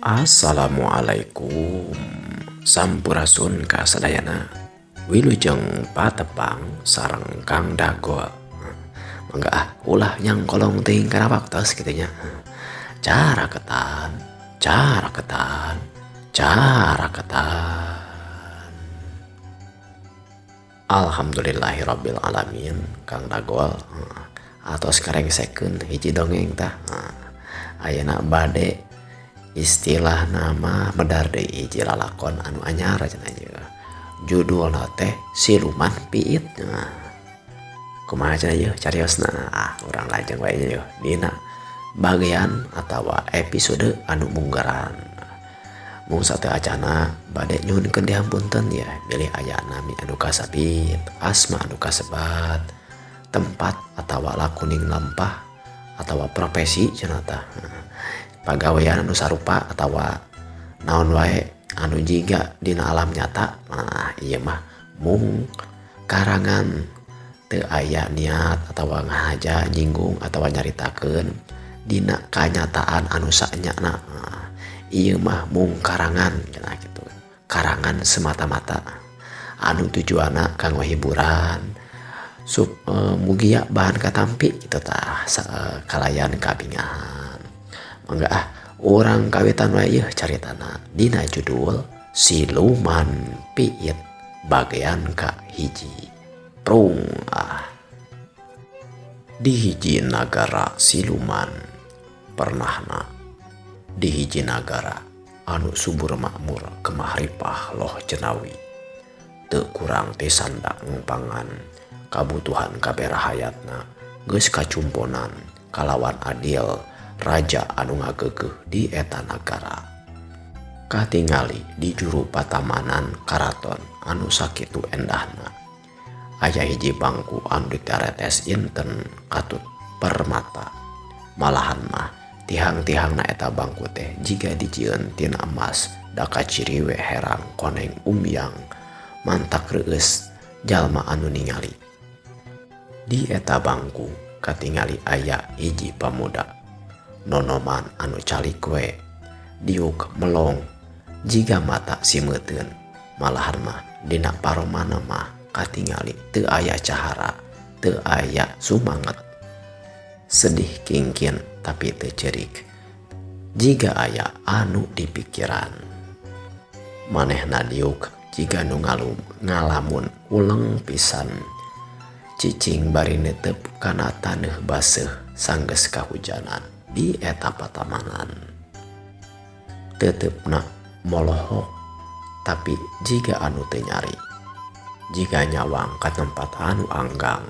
Assalamualaikum Sampurasun ka sadayana Wilujeng patepang sareng Kang Dagol. Mangga ah ulah nyangkolong teuing kana waktos kitu nya. Caraketan, caraketan, caraketan. Alhamdulillahirabbil alamin Kang Dagol atos karengsekeun hiji dongeng tah. Ayeuna bade istilah nama medar deui hiji lalakon anu anyar cenah ieu. Judulna teh Siluman Piit. Nah, kumaha cenah ieu cariosna? Ah, urang lajeng wae nya yeuh dina bagian atawa episode anu munggaran. Mung sateuacana bade nyuhunkeun dihampunten ya bilih aya nami anu kasapit, asma anu kasebat, tempat atawa lakuning lampah atawa profesi cenah tah. Pagawean anu sarupa atawa naon wae anu jiga dina alam nyata. Nah, ieu mah mung karangan teu aya niat atawa ngahaja nyinggung atawa nyaritakeun dina kanyataan anu sanyana. Nah, ieu mah mung karangan cenah kitu. Karangan semata-mata anu tujuanna kanggo hiburan sup mugia bahan katampi kitu tah kalayan kabingahan. Mangga ah urang kawitan wae yeuh caritana dina judul Siluman Piit bagian ka hiji. Prung ah. Di hiji nagara siluman pernahna di hiji nagara anu subur makmur kemah ripah loh jenawi. Teu kurang ti sandang pangan kabutuhan kabeh rahayatna geus kacumponan kalawan adil raja anu ngageugeuh di eta nagara. Katingali di juru patamanan karaton anu sakitu endahna. Aya hiji bangku anu ditaretes inten katut permata. Malahan mah tihang-tihangna eta bangku teh jiga dijieun tina emas da kaciri we herang koneng umyang mantak reueus jalma anu ningali. Di eta bangku katingali aya hiji pamuda nonoman anu calik we diuk melong jiga mata simeuteun malahan mah dina paromana mah katingali teu aya cahara teu aya sumanget. Sedih kingkin tapi teu ceurik jiga aya anu dipikiran. Manehna diuk jiga nu ngalamun uleng pisan cicing bari neuteup kana taneuh baseuh sanggeus kahujanan di eta patamanan. Teuteupna molohok tapi jiga anu teu nyari. Jiga nyawang ka tempat anu anggang.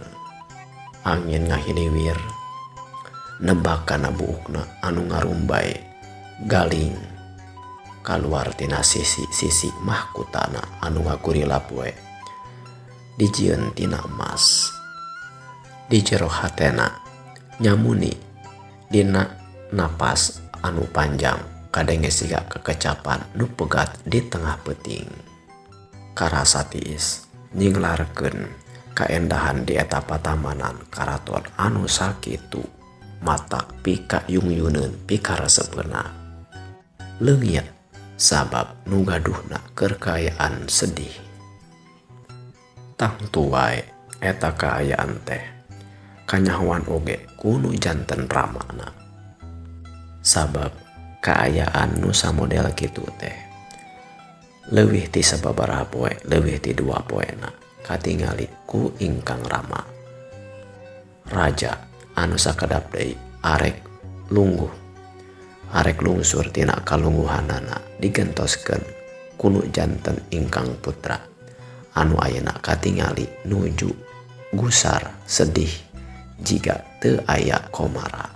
Angin ngahiliwir nebak kana buukna anu ngarumbay galing kaluar tina sisi-sisi mahkutana anu ngagurilap we dijieun tina emas. Di jero hatena nyamuni dina napas anu panjang kadenge siga kekecapan nu pegat di tengah peuting. Karasa tiis nyinglarkeun kaendahan di eta patamanan karaton anu sakitu mata pika yung-yuneun pikaresepeuna. Leungit sabab nu gaduhna keur kaayaan sedih. Tangtu wae eta kaayaan teh kanyahoan oge ku nu janten ramana. Sabab kaayaan nu samodel kitu teh leuwih ti sababaraha poe leuwih ti dua poena katingali ku ingkang rama. Raja anu sakedap deui arek lungguh arek lungsur tina kalungguhanana digentoskeun ku nu janten ingkang putra anu ayeuna katingali nuju gusar sedih jiga teu aya komara.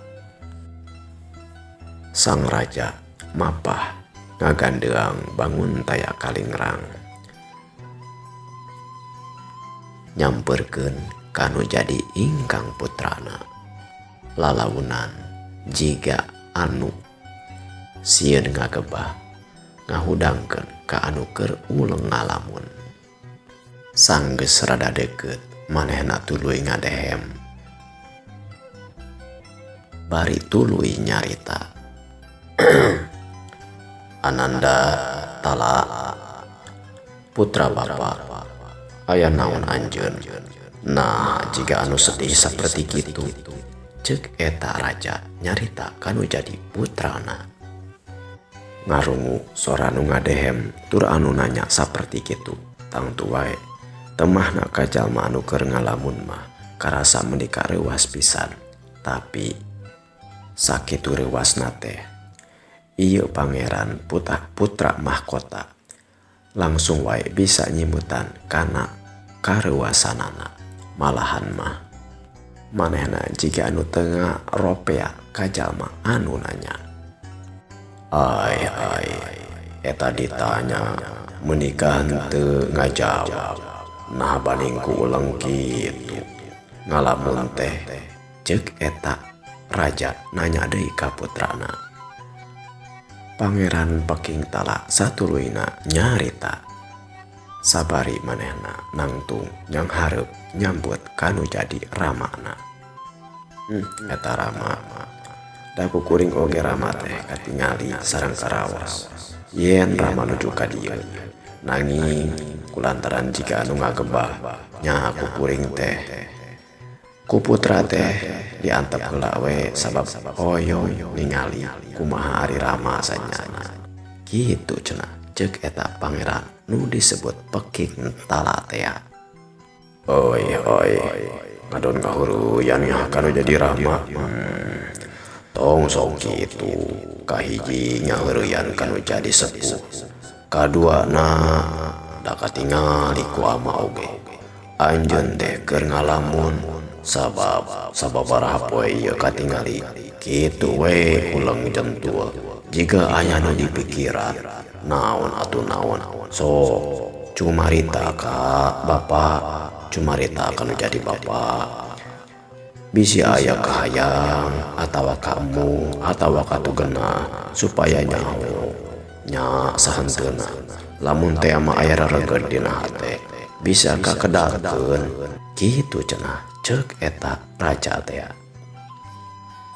Sang raja mapah ngagandeang bangun taya kalingrang nyamperkeun ka nu jadi ingkang putrana. Lalaunan jiga anu sieun ngagebah ngahudangkeun ka anu keur uleng ngalamun. Sanggeus rada deukeut manehna tuluy ngadehem bari tuluy nyarita. Ananda Tala putra bapa aya naon anjeun nah jiga anu sedih saperti kitu ceuk eta raja nyarita kanu jadi putrana. Ngarungu sora nu ngadehem tur anu nanya saperti kitu tangtu wae temahna ka jalma anu keur ngalamun mah karasa meuni kareuwas pisan tapi sakitu reuwasna teh ieu pangeran putra mahkota langsung wae bisa nyimutan kana kareuwasanana malahan mah manehna jiga anu teu ngaropea ka jalma anu nanya. Ai ai eta ditanya meuni henteu ngajawab nah baning ku uleng kitu ngalamun teh ceuk eta raja nanya deui ka putrana. Pangeran Peking Tala satuluyna nyarita sabari manehna nangtung nyanghareup nyambut kanu jadi ramana. Eta rama da ku kuring oge rama teh katingali sareng karaos yen rama nuju ka dieu nanging kulantaran jiga anu ngagebah nya ku kuring teh ku putra teh diantep heula we sabab hoyong ningali kumaha ari rama sanyana kitu cenah ceuk eta pangeran nu disebut Peking Tala tea. Oi oi ngadon kahuruyan nya kanu jadi rama. Tong sok kitu kahiji ngaheureyan kanu jadi sepuh kaduana da katingali ku ama oge anjeun teh keur ngalamun sabab sababaraha poe ieu katingali kitu we uleng jentul jiga aya nu dipikiran naon atuh naon sok cumarita ka bapa cumarita kanu jadi bapa bisi aya kahayang atawa kamu atawa katugena supaya nyaho nya sahenteuna lamun teh mah aya rereged dina hate bisa kakedalkeun kitu cenah ceuk eta raja tea.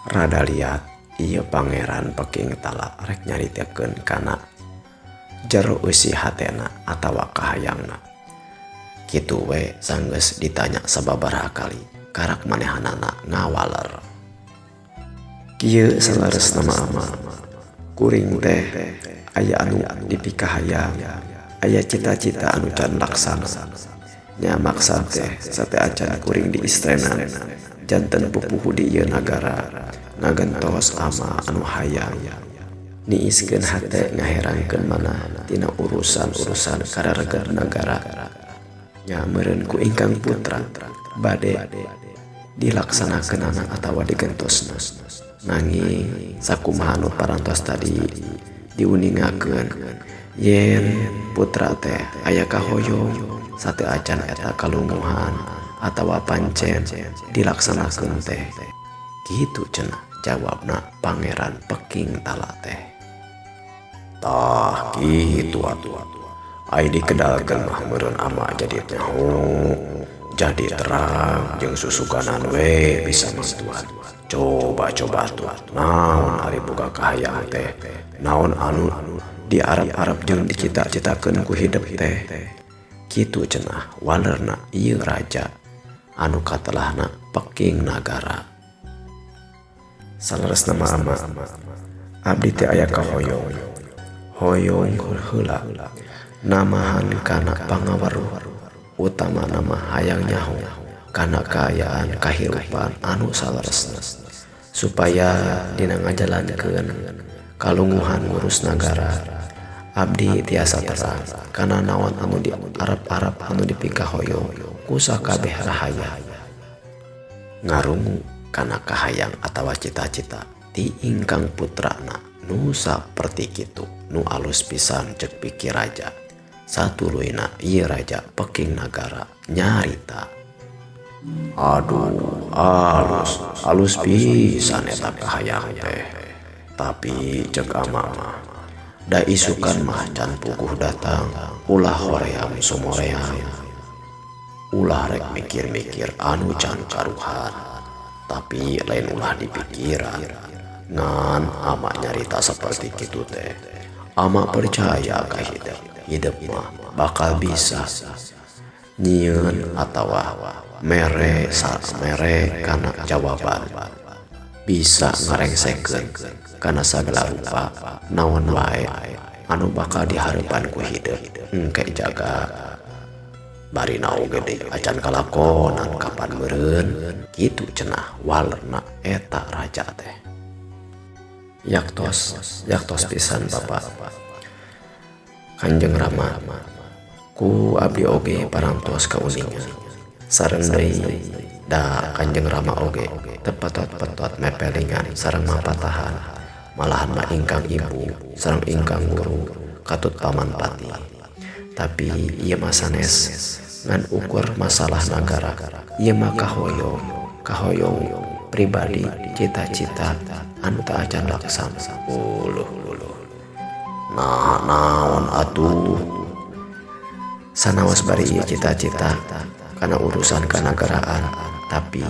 Rada liat ieu pangeran Peking Tala rek nyaritakeun kana jero eusi hatena atawa kahayangna. Kitu we sanggeus ditanya sababaraha kali karak manehanana ngawaler. Kieu saleresna mah ama kuring teh aya anu dipikahayang aya cita-cita anu can laksana. Nya maksad teh sate acan kuring diistrenan janten pupuhu di ieu nagara ngagentos ama anu hayang niiskeun hate ngaherangkeun manah tina urusan-urusan karareget nagara. Nya meureun ku ingkang putra bade dilaksanakeunana atawa digentosna nanging sakumaha nu parantos tadi diuningakeun yen putra teh aya kahoyong sate acan eta kalunguhan atawa pancen dilaksanakeun teh kitu cenah jawabna pangeran Peking Tala teh. Tah kitu atuh ai dikedalkeun mah meureun ama jadi nyaho jadi terang jeung susuganan we bisa mantuan coba-coba atuh naon ari boga kahayang teh naon anu diarep-arep jeung dicita-citakeun ku hidep teh kitu cenah walerna ieu raja anu katelahna Peking Nagara. Saleresna mah ama abdi teh aya kahoyong hoyong heula namahan kana pangaweruh utama nama hayang nyaho kana kaayaan kahirupan anu saleresna supaya dina ngajalankeun kalunguhan ngurus nagara abdi tiasa terang kana naon anu di arep-arep anu dipikahoyong ku sakabeh rahaya. Ngarungu kana kahayang atawa cita-cita ti ingkang putrana nu saperti kitu nu alus pisan ceuk pikir raja. Satuluyna ieu raja Peking Nagara nyarita. Aduh alus alus pisan eta kahayang teh tapi ceuk ama mah da isukan mah can puguh datang ulah hoream sumoream ulah rek mikir-mikir anu can karuhan tapi lain ulah dipikiran ngan ama nyarita seperti kitu teh Ama percaya ka hidep, hidep mah bakal bisa nyieun atawa mere mere kana jawaban, bisa ngarengsekeun kana sagala rupa naon wae anu bakal dihareupan ku hidep. Engke jaga barina oge deui acan kalakonan kapan meureun kitu cenah walerna eta raja teh. Yaktos, yaktos pisan Bapak. Kanjeng Rama, ku abdi oge parantos kauninga. Sareng deui da Kanjeng Rama oge teu petot-petot mepelingan sareng mapatahan, malahan mah ingkang ibu sareng ingkang guru katut paman pati. Tapi ieu mah sanes ngan ukur masalah nagara, ieu mah kahoyong, kahoyong pribadi cita-cita anu teu acan laksana. Uluh uluh. Nah naon atuh? Sanaos bari ieu cita-cita kana urusan kanagaraan, tapi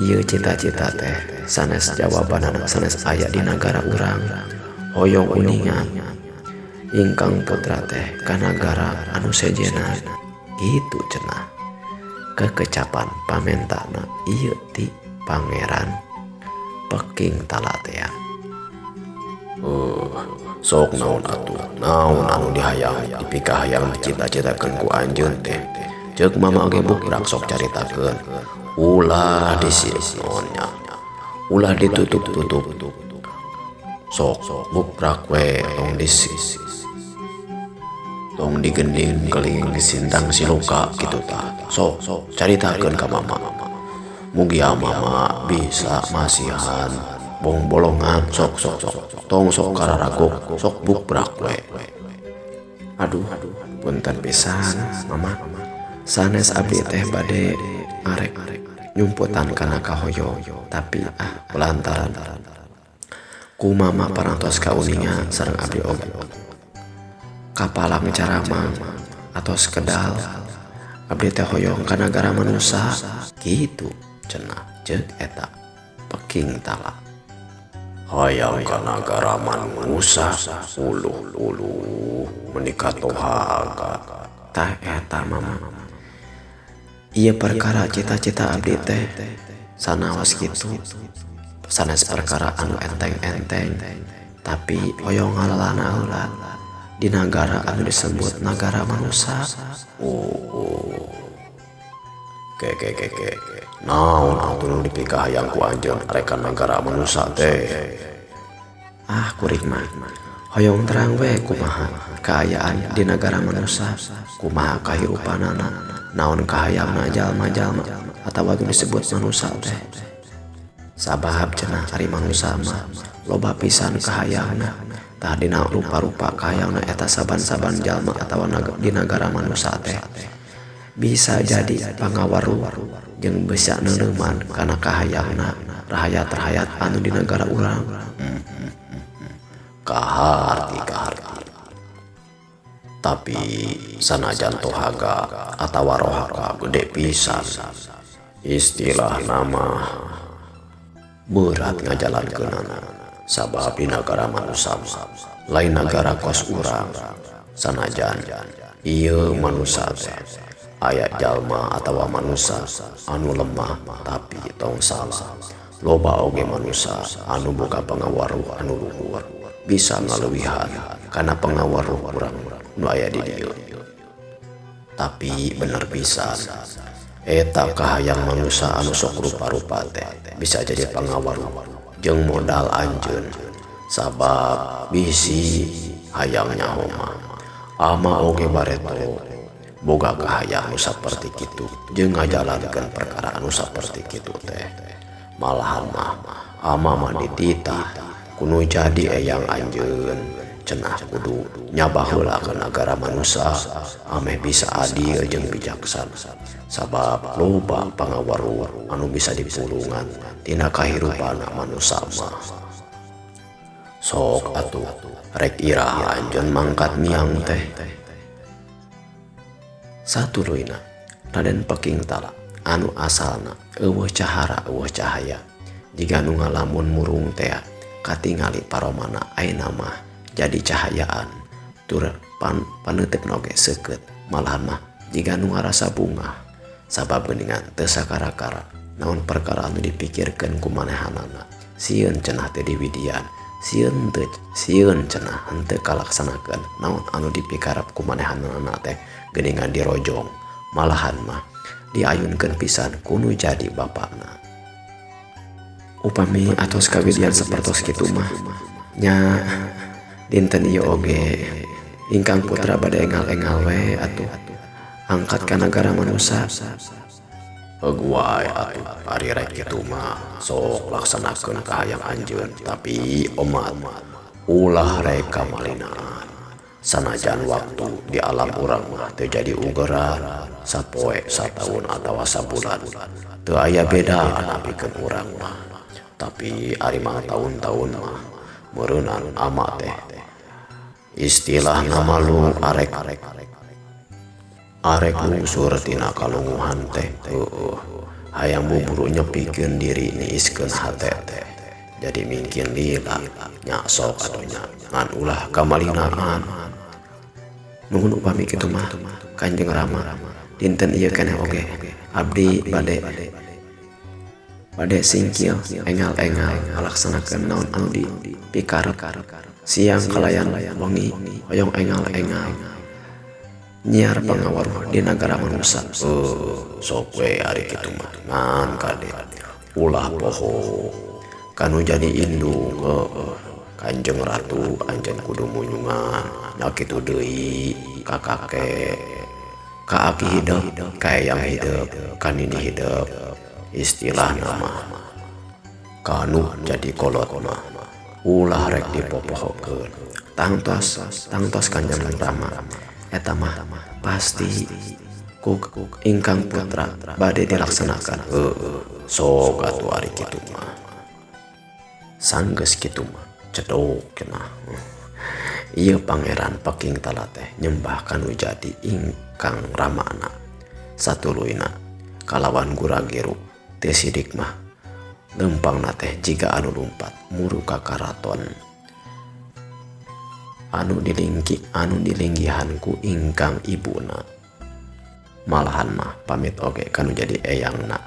ieu cita-cita teh sanes jawabanana sanes aya di nagara urang. Hoyong uninga ingkang putra teh ka nagara anu sejenna kitu cenah. Kekecapan pamentana ieu ti Pangeran Peking Talatea. Sok naon atuh, naon anu dihayang dipikahayang dicita-citakeun ku anjeun teh. Ceuk mama oge bukbrak sok caritakeun. Ulah disieun nya. Ulah ditutup-tutup. Sok bukbrak we tong disi tong digending keling sindang siluka kitu tah. Sok caritakeun ka mama. Mugia mama bisa masihan bong-bolongan sok sok sok tong sok kararagok sok bukbrak we. Aduh, punten pisan mama. Sanes abdi teh bade arek nyumputan kana kahoyong, tapi ah lantaran ku mama parantos kauninga sareng abdi oge. Kapalang caramang atos kedal abdi teh hoyong ka nagara manusa kitu cenah ceuk eta Peking Tala. Hayang ka nagara manusa, uluh uluh meuni katohaga. Tah eta mama. Ieu perkara cita-cita abdi teh sanaos kitu sanes perkara anu enteng-enteng, tapi hoyong ngalalana heula di nagara anu disebut nagara manusa. Oh. Ke ke ke ke. Naon atuh nu dipikahayang ku anjeun arek ka nagara manusa teh? Ah kuring mah hoyong terang we kumaha kaayaan di nagara manusa, kumaha kahirupanana, naon kahayangna jalma-jalma atawa nu disebut manusa teh. Sabab cenah ari manusa mah loba pisan kahayangna. Tah dina rupa-rupa kahayangna eta saban-saban jalma atawa di nagara manusa teh bisa jadi pangawaru jeung bisa neuneuman kana kahayangna rahayat-rahayat anu di nagara urang. Kaharti kaharti. Tapi sanajan tohaga atawa rohaka gede pisan, istilah nama berat ngajalankeunana. Sabab di nagara manusa mah lain nagara kos urang. Sanajan ieu manusa teh aya jalma atawa manusa anu lemah, tapi tong salah loba oge manusa anu boga pangawaruh anu luhur, bisa ngaleuwihan kana pangawaruh urang nu aya di dieu. Tapi bener pisan eta kahayang manusa anu sok rupa-rupa teh bisa jadi pangawaruh jeung modal anjeun, sabab bisi hayang nyaho mah ama oge bareto boga kahayang nu saperti kitu jeung ngajalankeun perkara anu saperti kitu teh. Malahan mah ama mah dititah kudu jadi eyang anjeun cenah kudu nyaba heula ka nagara manusa ameh bisa adil jeung bijaksana, sabab loba pangawaruh anu bisa dipulungan tina kahirupan manusa mah. Sok atuh rek iraha anjeun mangkat miang teh. Satuluyna Raden Peking Tala anu asalna eueuh cahara eueuh cahaya jiga nu ngalamun murung tea katingali paromana ayeuna mah jadi cahayaan tur paneuteup oge seukeut malahan mah jiga nu ngarasa bungah sabab geuningan teu sakara-kara naon perkara anu dipikirkeun ku manehanana sieun cenah teu diwidian sieun teu sieun cenah henteu kalaksanakeun naon anu dipikarep ku manehanana teh geuningan dirojong malahan mah diayunkeun pisan ku nu jadi bapana. Upami atos kawidian sapertos kitu mah nya dinten ieu oge ingkang putra bade engal-engal we atuh angkat ka nagara manusa. Heug wae atuh ari rek kitu mah sok laksanakeun kahayang anjeun tapi omat ulah rek kamalinaan sanajan waktu di alam urang mah teu jadi ugeran sapoe sataun atawa sabulan teu aya beda pikeun urang mah tapi ari mah taun-taun mah meureunan ama teh istilahna malu arek arek lungsur tina kalunguhan teh heueuh hayang buburu nyepikeun diri niiskeun hate teh jadi mingkin lila nya sok atuh nya ngan ulah kamalinaan. Nuhun upami kitu mah Kanjeng Rama dinten ieu keneh oge abdi bade bade singkil engal-engal ngalaksanakeun naon anu dipikarep siang kalayan wengi hoyong engal-engal nyiar pangawaruh di nagara manusa. Sok we ari kitu mah ngan kade ulah poho kanu jadi indung heueuh Kanjeng Ratu anjeun kudu munyungan nya kitu deui ka kakek ka aki hidep ka eyang hidep ka nini hidep istilahna mah kanu jadi kolot mah ulah rek dipopohokeun tangtos tangtos Kanjeng Rama eta mah pasti ku ingkang putra bade dilaksanakan. Heueuh sok atuh ari kitu mah sanggeus kitu mah cedok cenah ieu Pangeran Peking Tala teh nyembah kanu jadi ingkang ramana satuluyna kalawan gura-geru teu sidik mah leumpangna teh jiga anu lumpat muru ka karaton anu dilingki anu dilinggihan ku ingkang ibuna malahan mah pamit oge kanu jadi eyangna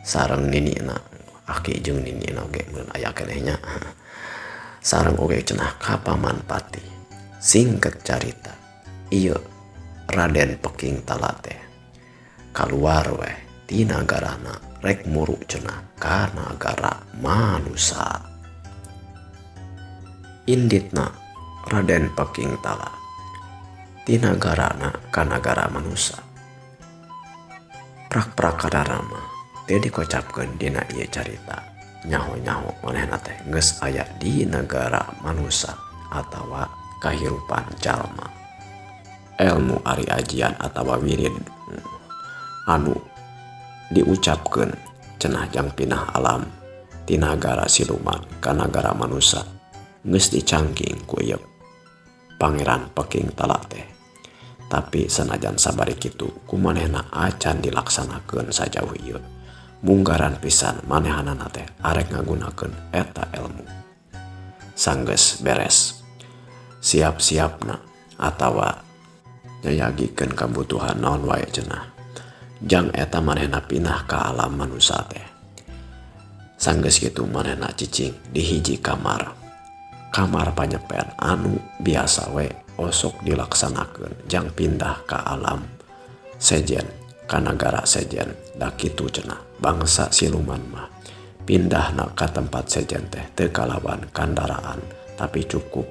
sareng ninina aki jeung ninina oge mun aya keneh nya sareng oge cenah ka paman patih. Singkat carita ieu Raden Peking Tala teh kaluar weh ti nagarana rek muru cenah ka nagara manusa. Inditna Raden Peking Tala ti nagarana ka nagara manusa prak-prakara mah teu dikocapkeun dina ieu carita nyaho-nyaho manehna teh geus aya di nagara manusa atawa kahirupan jalma. Elmu ari ajian atawa wirid anu diucapkeun cenah jang pinah alam ti nagara siluman ka nagara manusa geus dicangking ku ieu Pangeran Peking Tala teh. Tapi sanajan sabari kitu ku manehna acan dilaksanakeun sajauh ieu. Munggaran pisan manehanana teh arek ngagunakeun eta elmu. Sanggeus beres siap-siapna atawa nyayagikeun kabutuhan naon wae cenah jang eta manehna pindah ka alam manusa teh. Sanggeus kitu manehna cicing di hiji kamar kamar panyepen anu biasa we osok dilaksanakeun jang pindah ka alam sejen ka nagara sejen da kitu cenah bangsa siluman mah pindahna ka tempat sejen teh teu kalawan kandaraan tapi cukup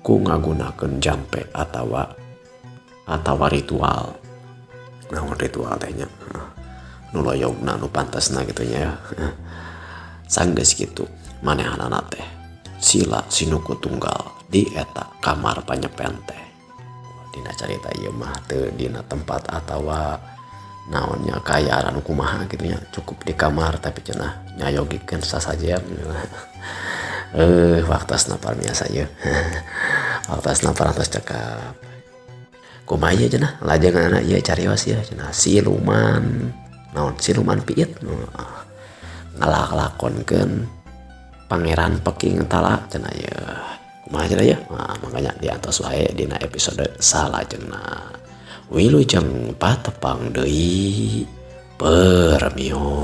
ku ngagunakeun jampe atawa atawa ritual. Naon ritual teh nya nu loyogna nu pantasna kitu nya. Sanggeus kitu manehanana teh sila sinuku tunggal di eta kamar panyepen teh. Dina carita ieu mah teu dina tempat atawa naonnya kaayaan anu kumaha kitu nya cukup di kamar tapi cenah nyayogikeun sasajen. Waktosna parmiasa ieu waktosna parantos cekap kumaha ieu cenah lajenganana ieu carios ieu cenah siluman naon siluman piit ngalak-lakonkeun Pangeran Peking Tala cenah ieu. Kumaha. Kumaha cenah ya? Nah, makanya diantos wae dina episode salajengna. Wilujeng patepang deui, permios.